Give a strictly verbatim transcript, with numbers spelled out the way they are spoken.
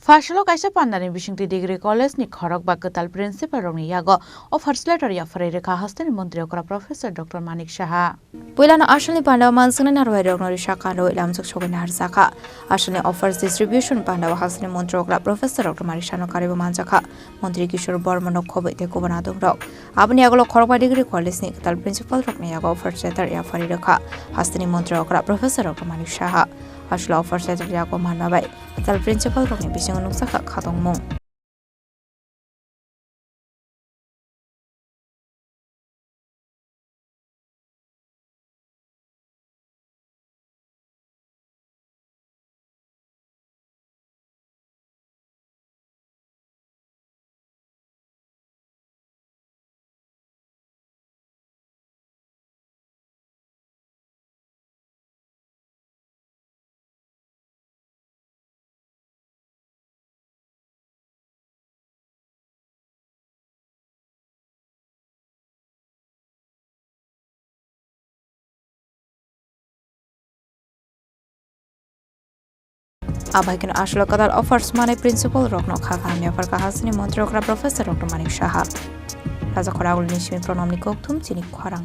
Phasalo kaisa pandani bisingtwi degree college ni khorok ba kwtal principal rokni yago offers letter yapharwi rwkha hasteni montri okra Professor Doctor Manik Saha. Puilano asalni pandao mansuknai narwai rokno risa kandoi lamjak sogwi naharjakha. Asalni offers distribution pandao hasteni montri okra Professor Doctor Manik Sahano karibo manjakha. Montri Kishore Bormano khoboi tei kubun adongrok. Aboni yagulo khorokba degree college ni kwtal principal rokni yago offers letter yapharwi rwkha hasteni montri okra Professor Doctor Manik Saha. Aswk offer letter yago manma bai kwtal principal rokni bisingo nukjakha khatungmung. Abai kheno aswk kwtal offers manai principal rokno kha kaham yaphar kha hasteni montri okra Professor Doctor Manik Saha. Raja Khoragul ni simi Pranamni kokthum chini khorang.